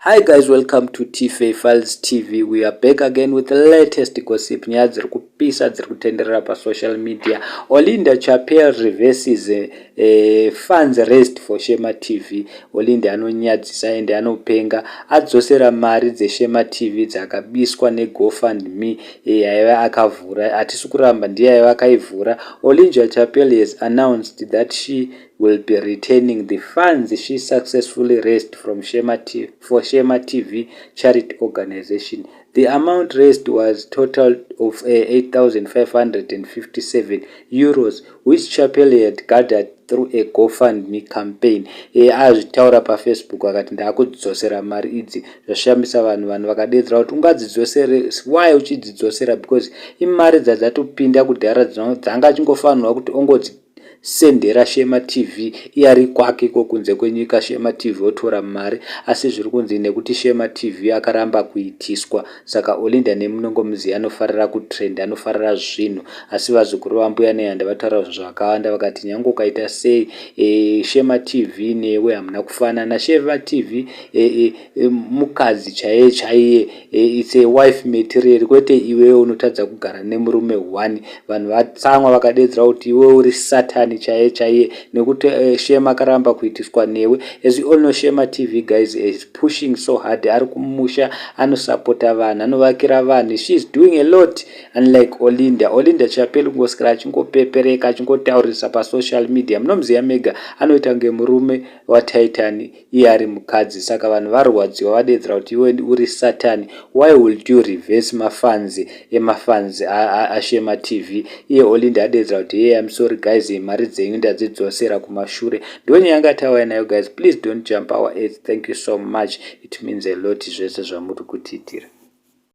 Hi guys, welcome to TFA Files TV. We are back again with the latest gossip. Nyaya dziri kupisa dziri kutenderera pasocial media. Olinda Chapel reverses funds raised for Shema TV. Olinda anonyadzisa ende anopenga, adzosera mari dzeShema TV dzakabiswa neGoFundMe yaiva akavhura. Hatisi kuramba, ndiye aiva akaivhura. Olinda Chapel has announced that she will be returning the funds she successfully raised from Shema TV, for Shema TV charity organization. The amount raised was total of €8,557, which Chapel had gathered through a GoFundMe campaign. Azvitaura paFacebook akati ndaakudzosera mari idzi. Zvashamisa vanhu. Vanhu vakadedzera kuti ungadzidzosere, why uchidzidzosera? Because imari dzadzatopinda kudhara, dzanga achingofanirwa kuti ongodzi sendera Shema TV iye ari kwake iko kunze kwenyika. Shema TV otora mari, asi zviri kunzi nekuti Shema TV akaramba kuitiswa. Saka Olinda nemunongomuziva, anofarira kutrend, anofarira zvinhu. Asi vazukuru vaMbuya Nehanda vataura zvinhu zvakawanda, vakati nyange ukaita sei, Shema TV newe hamuna kufanana. Shema TV mukadzi chaiye chaiye, it's a wife material, kwete iwewe unotadza kugara nemurume one. Vanhu vatsamwa, vakadedzera kuti iwe uri Satani chaiye chaiye nekuti Shema akaramba kuitiswa newe. As you all know, Shema TV, guys, is pushing so hard. Ari kumusha, anosapota vanhu, anovakira vanhu. She is doing a lot, unlike Olinda. Olinda Chapel kungoswera achingopepereka, achingotaurisa pasocial media. Munomuziva mega, anoita kunge murume waTitan, iye ari mukadzi. Saka vanhu varwadziwa, vadedzera kuti iwe uri Satani, why would you reverse mafunds emafunds aShema TV? Iye Olinda adedzera kuti, "Hey, I'm sorry guys, mari dzenyu ndadzidzosera kumashure." Ndonyaya yanga tauya nayo, guys. Please don't jump our ads. Thank you so much, it means a lot zvese zvamuri kutiitira.